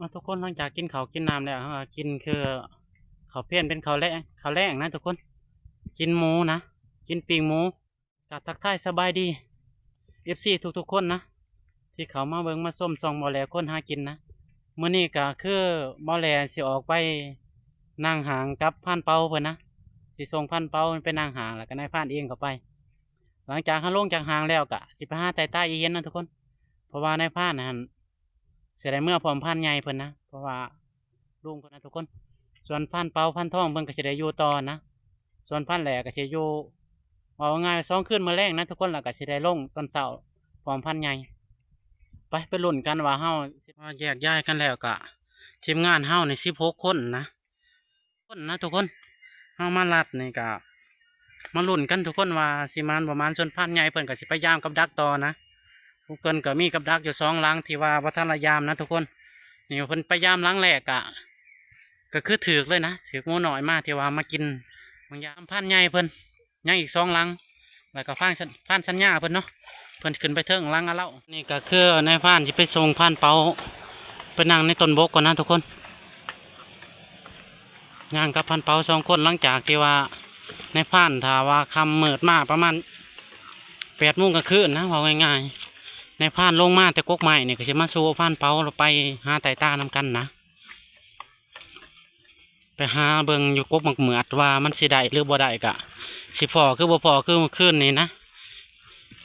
ເອົາ ທຸກຄົນ ຫຼັງຈາກກິນເຂົ້າກິນນ້ຳແລ້ວ ເຮົາກໍກິນຄືເຂົ້າພຽນ ເປັນເຂົ້າແລງ ເຂົ້າແລງນະທຸກຄົນ ກິນໝູນະ ກິນປີ້ງໝູ. ກໍທັກທາຍສະບາຍດີເອັຟຊີທຸກໆຄົນນະ ທີ່ເຂົ້າມາເບິ່ງມາຊົມຊ່ອງບໍ່ແຫຼຄົນຫາກິນນະ. ມື້ນີ້ກໍຄືບໍ່ແຫຼຊິອອກໄປນາງຫ້າງກັບພານເປົາເພິ່ນນະ ຊິສົ່ງພານເປົາໄປນາງຫ້າງ ແລ້ວກໍນາຍພານເອງເຂົ້າໄປ. ຫຼັງຈາກເຮົາລົງຈາກຫ້າງແລ້ວ ກໍຊິໄປຫາໄຕ່ຕາອີ່ເຫັນນະທຸກຄົນ ເພາະວ່ານາຍພານຫັ້ນ ຊິໄດ້ເມືອພ້ອມພານໃຫຍ່ເພິ່ນນະ ເພາະວ່າລຸງເພິ່ນນະທຸກຄົນ. ສ່ວນພານເປົາ ພານທອງ ເພິ່ນກໍຊິໄດ້ຢູ່ຕໍ່ນະ ສ່ວນພານແຫຼກໍຊິຢູ່ ເວົ້າງ່າຍໆ ສອງຄືນມື້ແລງນະທຸກຄົນ ແລ້ວກໍຊິໄດ້ລົງຕອນເຊົ້າພ້ອມພານໃຫຍ່. ໄປ ໄປລຸ້ນກັນວ່າເຮົາຊິ ມາແຍກຍ້າຍກັນແລ້ວ ກະທີມງານເຮົານີ້ສິບຫົກຄົນນະ ຄົນນະທຸກຄົນ ເຮົາມາລັດນີ້ກະມາລຸ້ນກັນທຸກຄົນວ່າຊິໝານບໍ່ໝານ. ສ່ວນພານໃຫຍ່ເພິ່ນກະຊິໄປຢາມກັບດັກຕໍ່ນະ ເພິ່ນກະມີກັບດັກຢູ່ສອງຫຼັງທີ່ວ່າບໍ່ທັນລະຢາມນະທຸກຄົນ. ນີ້ເພິ່ນໄປຢາມຫຼັງແລກກະ ກະຄືຖືກເລີຍນະ ຖືກໝູນ້ອຍມາທີ່ວ່າມາກິນບາງຢ່າງ. ພານໃຫຍ່ເພິ່ນ ຍັງອີກສອງຫຼັງ ແລ້ວກໍພານສັນ ພານສັນຍາເພິ່ນເນາະ ເພິ່ນຂຶ້ນໄປເທິງຫຼັງອາເລົາ. ນີ້ກໍຄືນາຍພານຊິໄປສົ່ງພານເປົາໄປນັ່ງໃນຕົ້ນບົກກ່ອນນະທຸກຄົນ ຍ່າງກັບພານເປົາສອງຄົນ. ຫຼັງຈາກທີ່ວ່ານາຍພານ ຖ້າວ່າຄ່ຳມືດມາປະມານແປດໂມງກາງຄືນນະ ເວົ້າງ່າຍໆ ນາຍພານລົງມາແຕ່ກົກໄມ້ນີ້ ກໍຊິມາສູ່ພານເປົາ ແລ້ວໄປຫາໄຕ່ຕານຳກັນນະ. ໄປຫາເບິ່ງຢູ່ກົກໝາກເໝືອດວ່າມັນຊິໄດ້ຫຼືບໍ່ໄດ້ ກະຊິພໍ້ຄືບໍ່ພໍ້ຄືມື້ຄືນນີ້ນະ.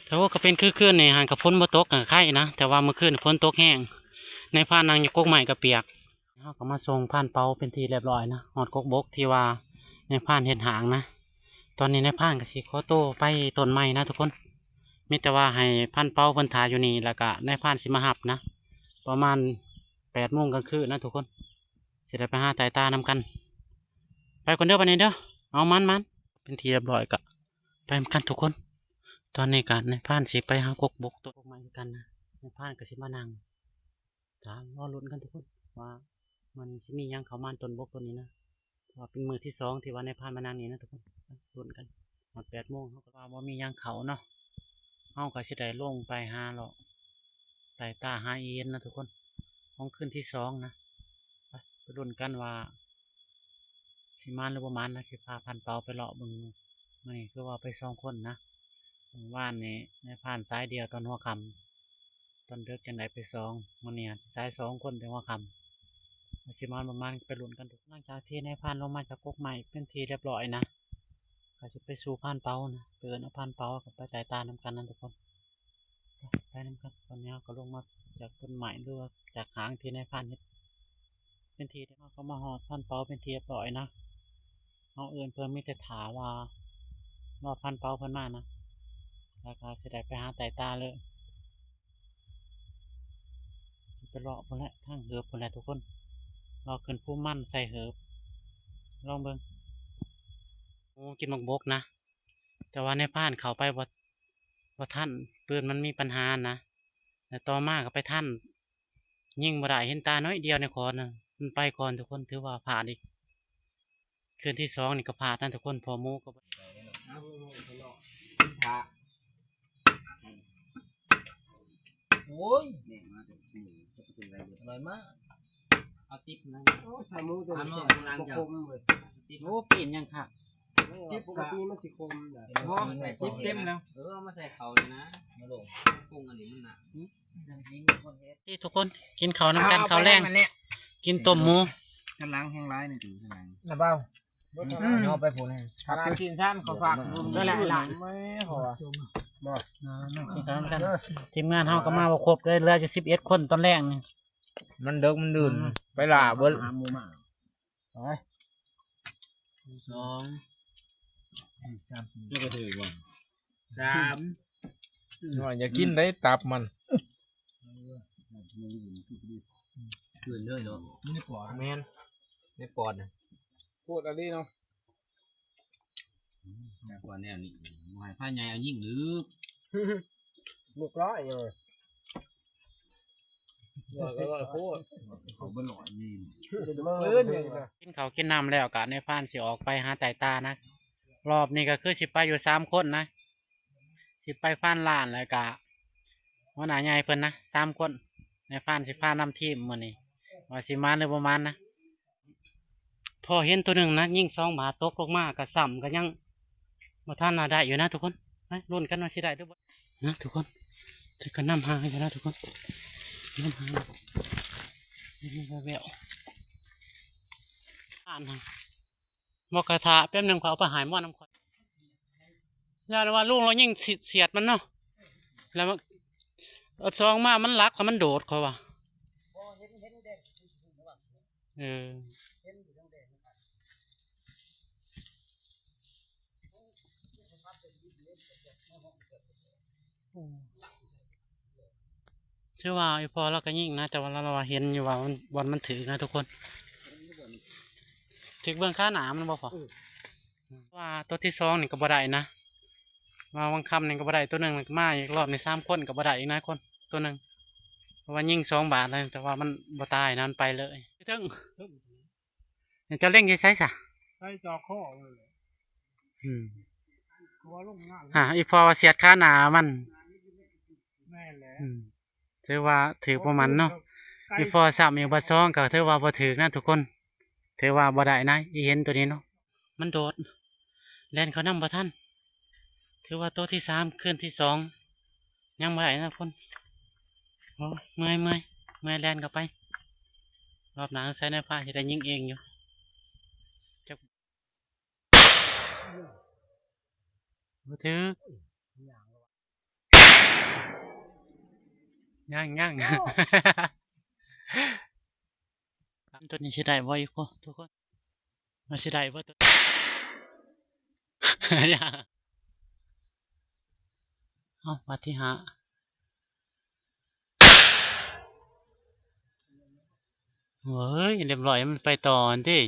ແຕ່ວ່າກໍເປັນຄືຄືນນີ້ຫັ້ນ ກໍຝົນບໍ່ຕົກກໍໄຄນະ ແຕ່ວ່າມື້ຄືນຝົນຕົກແຮງ ນາຍພານນັ່ງຢູ່ກົກໄມ້ກໍປຽກ. ເຮົາກໍມາສົ່ງພານເປົາເປັນທີ່ລຽບຮ້ອຍນະ ຮອດກົກບົກທີ່ວ່ານາຍພານເຮັດຫ້າງນະ. ຕອນນີ້ນາຍພານກໍຊິຂໍໂຕໄປຕົ້ນໄມ້ນະທຸກຄົນ ມີແຕ່ວ່າໃຫ້ພານເປົາເພິ່ນຖ້າຢູ່ນີ້ ແລ້ວກະນາຍພານຊິມາຮັບນະ ປະມານແປດໂມງກາງຄືນນະທຸກຄົນ. ຊິໄດ້ໄປຫາໄຕ່ຕານຳກັນ. ໄປກ່ອນເດີບັດນີ້ເດີ. ເອົາ ໝານໆ ເປັນທີ່ລຽບຮ້ອຍກະໄປນຳກັນທຸກຄົນ. ຕອນນີ້ກະນາຍພານຊິໄປຫາກົກບົກຕົ້ນໃໝ່ຄືກັນນະ. ນາຍພານກະຊິມານັ່ງຖ້າ ລໍລຸ້ນກັນທຸກຄົນ ວ່າມັນຊິມີຫຍັງເຂົ້າມາຕົ້ນບົກຕົ້ນນີ້ນະ. ເພາະວ່າເປັນມື້ທີສອງທີ່ວ່ານາຍພານມານັ່ງນີ້ນະທຸກຄົນ. ລຸ້ນກັນ ຮອດແປດໂມງ ເຮົາກໍວ່າບໍ່ມີຫຍັງເຂົ້າເນາະ ເຮົາກໍຊິໄດ້ລົງໄປຫາເລາະ ໄຕ່ຕາຫາອີ່ເຫັນນະທຸກຄົນ ຂອງຄືນທີສອງນະ. ໄປ ໄປລຸ້ນກັນວ່າຊິໝານຫຼືບໍ່ໝານນະ. ຊິພາພານເປົາໄປເລາະເບິ່ງ. ມື້ນີ້ຄືວ່າໄປສອງຄົນນະ. ມື້ວານນີ້ນາຍພານສາຍດຽວຕອນຫົວຄ່ຳ ຕອນເດິກຈັ່ງໄດ້ໄປສອງ. ມື້ນີ້ອາດຊິສາຍສອງຄົນແຕ່ຫົວຄ່ຳ. ວ່າຊິໝານບໍ່ໝານ ໄປລຸ້ນກັນ. ຫຼັງຈາກທີ່ນາຍພານລົງມາຈາກກົກໄມ້ເປັນທີ່ລຽບຮ້ອຍນະ ກໍຊິໄປສູ່ພານເປົານະ ໄປເອີ້ນເອົາພານເປົາ ກັບໄປໄຕ່ຕານຳກັນນັ້ນທຸກຄົນ. ໄປນຳກັນ. ຕອນນີ້ເຮົາກໍລົງມາຈາກຕົ້ນໄມ້ ຫຼືວ່າຈາກຫ້າງທີ່ນາຍພານເຮັດເປັນທີ່. ເຮົາກໍມາຮອດພານເປົາເປັນທີ່ລຽບຮ້ອຍນະ. ເຮົາເອີ້ນເພິ່ນ ມີແຕ່ຖ້າວ່າ ລໍພານເປົາເພິ່ນມານະ ແລ້ວກໍຊິໄດ້ໄປຫາໄຕ່ຕາເລີຍ. ຊິໄປເລາະພຸ້ນແຫຼະ ທາງເຫີບພຸ້ນແຫຼະທຸກຄົນ. ເລາະຂຶ້ນພູມັນໃສ່ເຫີບ ລອງເບິ່ງ. ໂອ້ ກິນໝາກບົກນະ ແຕ່ວ່ານາຍພານເຂົ້າໄປບໍ່ ບໍ່ທັນ ປືນມັນມີປັນຫານະ. ແລ້ວຕໍ່ມາກໍໄປທັນ ຍິງບໍ່ໄດ້ ເຫັນຕາໜ້ອຍດຽວໃນຂອນນະ. ມັນໄປກ່ອນທຸກຄົນ ຖືວ່າພາດອີກ. ຄືນທີສອງນີ້ກໍພາດນະທຸກຄົນ ເພາະໝູກໍ ໂອ້ຍ ອະຮ່ອຍມາກ. ເອົາຕິບນະ. ໂອ້ ໃສ່ໝູຕົວນີ້ບໍ່ຄົມເວີຍ. ໂອ້ ປີ້ນຍັງຄັກ. ຕິບ ປົກກະຕິມັນຊິຄົມນະ. ບໍ່ ຕິບເຕັມແລ້ວ. ເອີ ເອົາມາໃສ່ເຂົ້ານີ້ນະ ມາລົງ ປຸງອັນນີ້ມັນໜັກ. ນີ້ທຸກຄົນ ກິນເຂົ້ານຳກັນ ເຂົ້າແລງ ກິນຕົ້ມໝູ. ສັນຫຼັງແຮງຫຼາຍນີ້ ສັນຫຼັງນະເບົາ. ອືມ ເອົາໄປພຸ້ນ ຂະໜາດຊີ້ນຊັ້ນເຂົາຝາກ ນັ້ນແຫຼະຫຼານ. ແມ່ ເຂົາວ່າ ບໍ່ ກິນເຂົ້ານຳກັນ. ທີມງານເຮົາກໍມາບໍ່ຄົບເລີຍ ເຫຼືອຢູ່ສິບເອັດຄົນຕອນແລງນີ້. ມັນເດິກມັນດື່ນ ອືມ ໄປຫຼ້າເບິດ. ຫາໝູມາ ໄປ ສອງ ສາມ ສີ່ ເຈົ້າກໍຖືກບໍ່? ສາມ ວ່າຢ່າກິນໄດ້ຕັບມັນ. ຄືນເລີຍເນາະ ຢູ່ໃນປອດ. ແມ່ນ ໃນປອດນະ. ໂພດອີ່ຫຼີເນາະ ອືມ ໜັກກວ່າແນວນີ້ ບໍ່ໃຫ້ພາໃຫຍ່ເອົາຍິງຫຼື ລູກຫຼາຍເອີຍ. ວ່າກໍວ່າໂພດ ເຂົາບໍ່ຫຼອຍນີ້. ກິນເຂົ້າກິນນ້ຳແລ້ວກະນາຍພານຊິອອກໄປຫາໄຕ່ຕານະ. ລອບນີ້ກໍຄືຊິໄປຢູ່ສາມຄົນນະ ຊິໄປພານລ້ານ ແລ້ວກະຫົວໜ້າໃຫຍ່ເພິ່ນນະ ສາມຄົນ. ນາຍພານຊິພານຳທີມມື້ນີ້ ວ່າຊິມານຫຼືບໍ່ມານນະ. ພໍເຫັນໂຕໜຶ່ງນະ ຍິງສອງບາດ ຕົກລົງມາກະຊ້ຳ ກະຍັງບໍ່ທັນນະໄດ້ຢູ່ນະທຸກຄົນ. ມາລຸ້ນກັນວ່າຊິໄດ້ຫຼືບໍ່ນະທຸກຄົນ. ຖືກະນຳຫາຢູ່ນະທຸກຄົນ ນຳຫາ ເຫັນແວວໆ ອ່ານຫັ້ນ. ບໍ່ກະຖ້າແປັບໜຶ່ງ ຂ້ອຍເອົາໄປໃຫ້ໝໍນຳຂ້ອຍ. ຢ້ານວ່າລຸງລາວຍິງສຽດມັນເນາະ ແລ້ວມັນສອງມາ ມັນລັກ ແລ້ວມັນໂດດ ຂ້ອຍວ່າ. ເອີ ຖືວ່າອີ່ພໍ່ລາວກະຍິງນະ ແຕ່ວ່າລາວວ່າເຫັນຢູ່ວ່າມັນ ບ່ອນມັນຖືກນະທຸກຄົນ. ຖືກເບື້ອງຂາໜ້າມັນບໍ່ພໍ? ເອີ ວ່າໂຕທີສອງນີ້ກະບໍ່ໄດ້ນະ ວ່າວັງຄຳນີ້ກະບໍ່ໄດ້ໂຕໜຶ່ງ ມາອີກລອບນີ້ສາມຄົນກະບໍ່ໄດ້ອີກນະຄົນ ໂຕໜຶ່ງ. ເພາະວ່າຍິງສອງບາດແລ້ວ ແຕ່ວ່າມັນບໍ່ຕາຍນະ ມັນໄປເລີຍ. ເທິງ ເຈົ້າເລັງຢູ່ໃສຊະ? ໃສ່ຈອຄໍເລີຍ. ອືມ ຄືວ່າລົງງາມ ອ່າ ອີ່ພໍ່ວ່າສຽດຂາໜ້າມັນ. ແມ່ນແຫຼະ. ອືມ ຖືວ່າຖືກບໍ່ໝັ້ນເນາະ. ອີ່ພໍ່ຊ້ຳອີກບາດສອງກະຖືວ່າບໍ່ຖືກນະທຸກຄົນ ຖືວ່າບໍ່ໄດ້ນະ ອີ່ເຫັນໂຕນີ້ເນາະ. ມັນໂດດ ແລ່ນເຂົ້ານຳບໍ່ທັນ. ຖືວ່າໂຕທີສາມ ຄືນທີສອງ ຍັງບໍ່ໄດ້ນະທຸກຄົນ. ໂອ້ ເມື່ອຍ ເມື່ອຍ ເມື່ອຍ ແລ່ນເຂົ້າໄປ. ລອບໜ້າໃສ່ນາຍພານຊິໄດ້ຍິງເອງຢູ່. ຈັກ ບໍ່ຖືກ. ຍັງ ຍັງ ໂອ້ ໂຕນີ້ຊິໄດ້ບໍ່ອີ່ພໍ່ ທຸກຄົນ? ມັນຊິໄດ້ບໍ່ໂຕ? ເອົາ ບາດທີຫ້າ. ໂອ້ຍ ລຽບຮ້ອຍ ມັນໄປຕໍ່ຫັ້ນຕິ. ເອົ້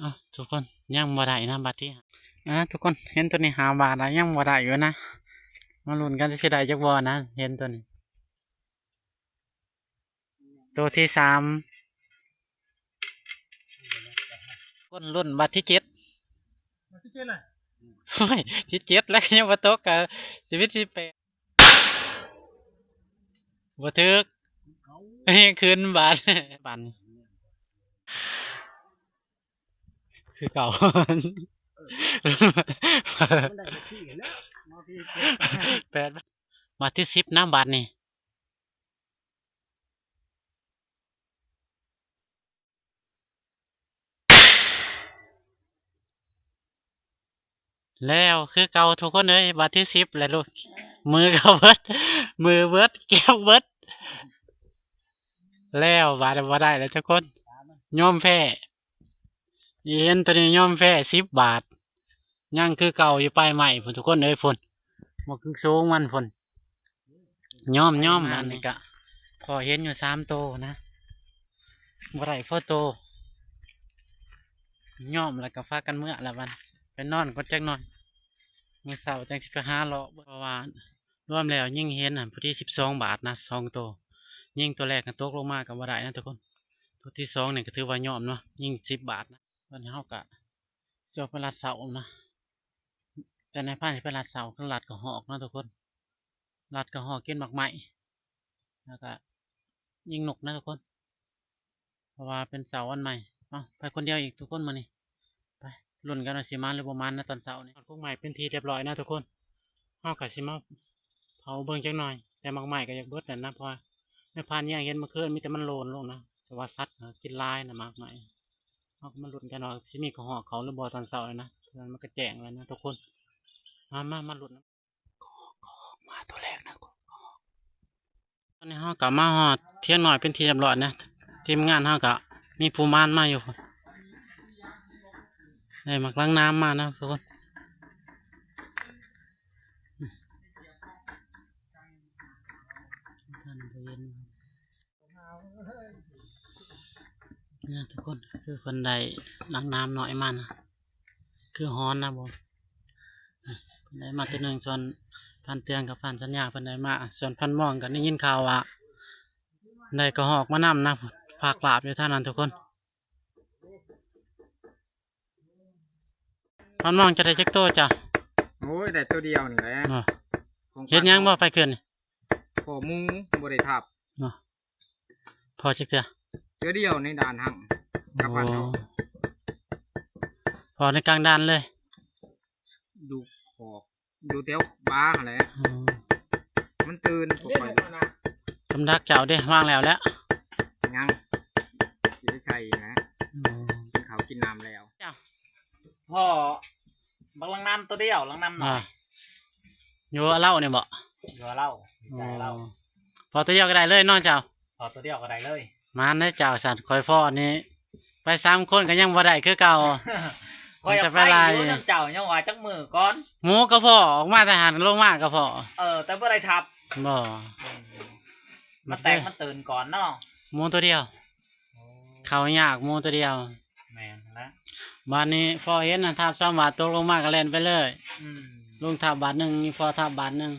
າ ທຸກຄົນ ຍັງບໍ່ໄດ້ນະ ບາດທີຫ້າ. ອ່າ ທຸກຄົນ ເຫັນໂຕນີ້ຫ້າບາດລະ ຍັງບໍ່ໄດ້ຢູ່ນະ. ມາລຸ້ນກັນຊິໄດ້ຈັກບໍ່ນະ ເຫັນໂຕນີ້. ໂຕທີສາມ ຄົນລຸ້ນບາດທີເຈັດ. ບາດທີເຈັດລະ? ໂອ້ຍ ທີເຈັດແລ້ວ ຍັງບໍ່ຕົກ ກະຊິເປັນທີແປດ. ບໍ່ຖືກ. ເອົ້າ ຄືນບາດ ບາດນີ້ ຄືເກົ່າ. ມັນໄດ້ແຕ່ສີ່ແລ້ວ ມາທີແປດ ມາທີສິບນະບາດນີ້. ແລ້ວຄືເກົ່າທຸກຄົນເອີຍ ບາດທີສິບແລ້ວລູກ. ມືກະເບິດ ມືເບິດ ແກ້ວເບິດ. ແລ້ວບາດນີ້ບໍ່ໄດ້ແລ້ວທຸກຄົນ ຍອມແພ້. ອີ່ເຫັນໂຕນີ້ຍອມແພ້ ສິບບາດ ຍັງຄືເກົ່າຢູ່ ປາຍໄມ້ພຸ້ນທຸກຄົນເອີຍ ພຸ້ນ ໝົກສູງມັນພຸ້ນ. ຍອມ ຍອມ. ອັນນີ້ກະພໍເຫັນຢູ່ສາມໂຕນະ ບໍ່ໄດ້ພໍໂຕ. ຍອມແລ້ວກະພາກັນເມືອລະບັດ ໄປນອນກ່ອນຈັກໜ່ອຍ ມື້ເຊົ້າຈັ່ງຊິໄປຫາເລາະເບິ່ງ. ເພາະວ່າລວມແລ້ວຍິງເຫັນຫັ້ນພໍດີສິບສອງບາດນະ ສອງໂຕ. ຍິງໂຕແລກຫັ້ນຕົກລົງມາກະບໍ່ໄດ້ນະທຸກຄົນ. ໂຕທີສອງນີ້ກະຖືວ່າຍອມເນາະ ຍິງສິບບາດນະ. ຕອນນີ້ເຮົາກະຊິອອກໄປລັດເສົານະ ແຕ່ນາຍພານຊິໄປລັດເສົາ ຄືລັດກະຮອກເນາະທຸກຄົນ. ລັດກະຮອກ ກິນໝາກໄມ້ ແລ້ວກະຍິງນົກນະທຸກຄົນ ເພາະວ່າເປັນເສົາອັນໃໝ່. ເອົ້າ ໄປຄົນດຽວອີກທຸກຄົນມື້ນີ້. ໄປລຸ້ນກັນວ່າຊິມານຫຼືບໍ່ມານນະຕອນເຊົ້ານີ້. ຮອດກົກໄມ້ເປັນທີ່ລຽບຮ້ອຍນະທຸກຄົນ. ເຮົາກະຊິມາເຜົາເບິ່ງຈັກໜ່ອຍ ແຕ່ໝາກໄມ້ກະຢາກເບິດແລ້ວນະ ເພາະວ່ານາຍພານຍ່າງເຫັນມື້ຄືນມີແຕ່ມັນໂລນລົງນະ ແຕ່ວ່າສັດກິນຫຼາຍນະໝາກໄມ້. ເຮົາກະມາລຸ້ນກັນວ່າຊິມີກະຮອກເຂົ້າຫຼືບໍ່ຕອນເຊົ້ານີ້ນະ ເພາະມັນກະແຈ້ງແລ້ວນະທຸກຄົນ. ມາ ມາ ມາລຸ້ນນຳ ກະຮອກ ກະຮອກ ມາໂຕແລກນະ ກະຮອກ. ຕອນນີ້ເຮົາກະມາຮອດຖຽງນ້ອຍເປັນທີ່ລຽບຮ້ອຍນະ. ທີມງານເຮົາກະມີຜູ້ມານມາຢູ່ພຸ້ນ ໄດ້ໝາກລາງນາມມານະທຸກຄົນ. ນີ້ນະທຸກຄົນ ຄືເພິ່ນໄດ້ລາງນາມນ້ອຍມານະ ຄືຮອນນະບໍ່ ເພິ່ນໄດ້ມາໂຕໜຶ່ງ. ສ່ວນພັນເຕືອງກັບພັນສັນຍາເພິ່ນໄດ້ມາ ສ່ວນພັນມອງກະໄດ້ຍິນຂ່າວວ່າໄດ້ກະຮອກມານຳນະ ພາກລາບຢູ່ທາງນັ້ນທຸກຄົນ. ພັນມອງຈະໄດ້ຈັກໂຕເຈົ້າ? ໂອ້ຍ ໄດ້ໂຕດຽວນີ້ແຫຼະ. ເຮັດຫຍັງບໍ່ໄປຄືນນີ້? ພໍໝູບໍ່ໄດ້ທັບເນາະ. ພໍຈັກເທື່ອ? ເທື່ອດຽວໃນດ່ານຫັ້ນ ກັບບ້ານເຮົາ. ໂອ້ ພໍໃນກາງດ່ານເລີຍ? ຢູ່ຂອບ ຢູ່ແຖວປ່າຫັ້ນແຫຼະ. ອືມ ມັນຕື່ນບໍ່ຄ່ອຍ. ສຳລັບເຈົ້າເດ້ ວາງແລ້ວແຫຼະ? ຍັງ ຊິໄປໃສ່ນະ. ອືມ ກິນເຂົ້າກິນນ້ຳແລ້ວ. ເຈົ້າ ພໍບັກລັງນ້ຳໂຕດຽວ ລັງນ້ຳນ້ອຍ. ອ່າ ຢູ່ເຫຼົ່ານີ້ບໍ? ຢູ່ເຫຼົ່າ ໃຈເຫຼົ່າ. ອໍ ພໍໂຕດຽວກໍໄດ້ເລີຍເນາະເຈົ້າ? ພໍໂຕດຽວກໍໄດ້ເລີຍ. ມານເດີເຈົ້າ ສັນຂ້ອຍພໍນີ້ ໄປສາມຄົນກໍຍັງບໍ່ໄດ້ຄືເກົ່າ. ຂ້ອຍຢາກໄປຢູ່ນຳເຈົ້າ ຍັງວ່າຈັກມື້ກ່ອນ. ໝູກໍພໍ ອອກມາແຕ່ຫັ້ນ ລົງມາກໍພໍ. ເອີ ແຕ່ບໍ່ໄດ້ທັບ. ບໍ່ ອືມ ມັນແຕກມັນຕື່ນກ່ອນເນາະ. ໝູໂຕດຽວ. ໂອ້ ເຂົ້າຍາກໝູໂຕດຽວ. ແມ່ນແຫຼະ. ບາດນີ້ພໍເຫັນນະ ທັບສອງບາດ ຕົກລົງມາກໍແລ່ນໄປເລີຍ. ອືມ ລຸງທັບບາດໜຶ່ງ ມີພໍທັບບາດໜຶ່ງ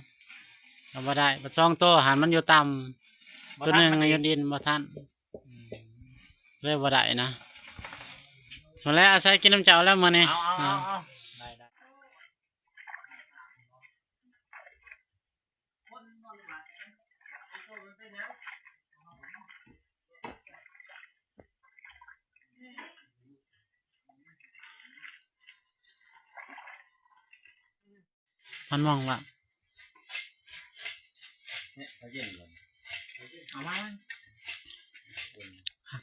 ກໍບໍ່ໄດ້. ບັດສອງໂຕຫັ້ນມັນຢູ່ຕ່ຳ ບໍ່ທັນ ໂຕໜຶ່ງມັນຢູ່ດິນ ບໍ່ທັນ. ອືມ ເລີຍບໍ່ໄດ້ນະ. ໝົດແລ້ວ ອາໄສກິນນຳເຈົ້າແລ້ວມື້ນີ້. ເອົາ ເອົາ ເອົາ ເອົາ ໄດ້ ໄດ້. ມັນມອງວ່າ ເອົາມາ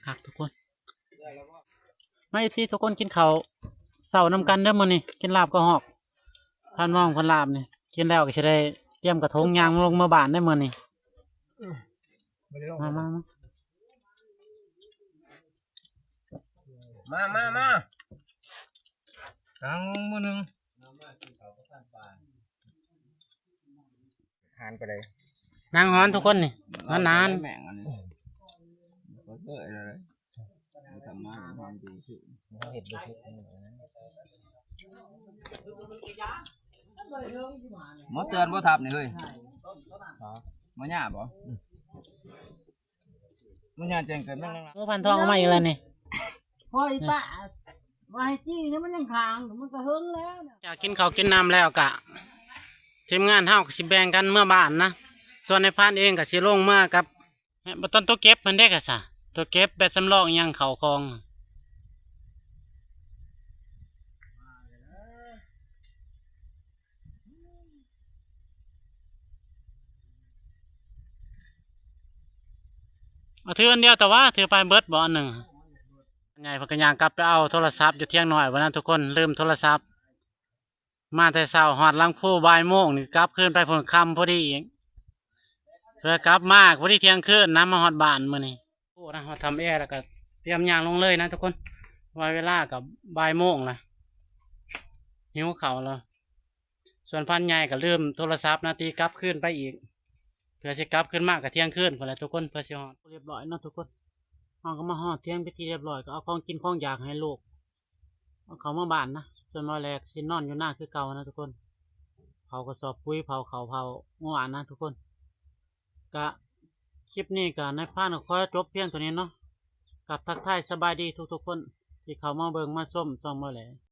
ຄັກໆ ທຸກຄົນ. ມາ ເອັຟຊີ ທຸກຄົນ ກິນເຂົ້າເຊົ້ານຳກັນເດີມື້ນີ້ ກິນລາບກະຮອກ. ທ່ານມອງເພິ່ນລາບນີ້ ກິນແລ້ວກໍຊິໄດ້ຕຽມກະທົງຍ່າງລົງເມືອບ້ານເດີມື້ນີ້. ມາ ມາ ມາ ມາ ມາ ມາ ກາງມື້ໜຶ່ງ. ຫານໄປເລີຍ ນາງຫອນທຸກຄົນນີ້ ນານໆ ແມ່ງອັນນີ້ ເອີຍ ທຳມາຫອນດີຄື ເຮັດບໍ່ຖືກ ໝໍເຕືອນບໍ່ທັບນີ້ເຮີ້ຍ ໝໍຫຍ້າບໍ່ ໝໍຫຍ້າແຈ້ງເກີດແມ່ງ. ໂອ້ ພັນທອງເອົາມາອີກແລ້ວນີ້. ໂອ້ຍ ຕາ ວ່າໃຫ້ຈີ່ນີ້ມັນຍັງຄ້າງຢູ່ ມັນກໍເຫິງແລ້ວນະ. ຈາກກິນເຂົ້າກິນນ້ຳແລ້ວກະ ທີມງານເຮົາກໍຊິແບ່ງກັນເມືອບ້ານນະ, ສ່ວນນາຍພານເອງກໍຊິລົງເມືອກັບ ບໍ່ຕ້ອງໂຕເກັບຫັ້ນເດ້ກະຊະ, ໂຕເກັບແບດສຳລອງອີ່ຫຍັງເຂົ້າຂອງ. ເອົາຖືອັນດຽວແຕ່ວ່າ ຖືໄປເບິດບໍ່ອັນໜຶ່ງ. ໃຫຍ່ເພິ່ນກໍຍ່າງກັບໄປເອົາໂທລະສັບຢູ່ຖຽງນ້ອຍພຸ້ນນະທຸກຄົນ, ລືມໂທລະສັບ ມາແຕ່ເຊົ້າ ຮອດຫຼັງພູບ່າຍໂມງນີ້ ກັບຄືນໄປພຸ້ນຄ່ຳພໍດີອີກ, ເພື່ອກັບມາພໍດີທ່ຽງຄືນນະ ມາຮອດບ້ານມື້ນີ້. ໂອ້ ນະ ຮອດຖ້ຳແອແລ້ວກໍຕຽມຍ່າງລົງເລີຍນະທຸກຄົນ, ວ່າເວລາກໍບ່າຍໂມງລະ ຫິວເຂົ້າລະ. ສ່ວນພານໃຫຍ່ກໍລືມໂທລະສັບນະ ຕີກັບຄືນໄປອີກ, ເພື່ອຊິກັບຄືນມາກໍທ່ຽງຄືນພຸ້ນແຫຼະທຸກຄົນ ເພື່ອຊິຮອດ. ຮຽບຮ້ອຍເນາະທຸກຄົນ, ເຮົາກໍມາຮອດຖຽງເປັນທີ່ຮຽບຮ້ອຍ, ກໍເອົາຂອງກິນຂອງຢາກໃຫ້ລູກ ເອົາເຂົ້າມາບ້ານນະ. ສ່ວນບໍ່ແລກຊິນອນຢູ່ນາຄືເກົ່ານະທຸກຄົນ, ເຜົາກະສອບປຸຍ ເຜົາເຂົ້າເຜົາງົວນະທຸກຄົນ. ກະຄລິບນີ້ກະນາຍພານກໍຂໍຈົບພຽງເທົ່ານີ້ເນາະ, ກັບທັກທາຍສະບາຍດີທຸກໆຄົນທີ່ເຂົ້າມາເບິ່ງມາຊົມຊ່ອງບໍ່ແລ.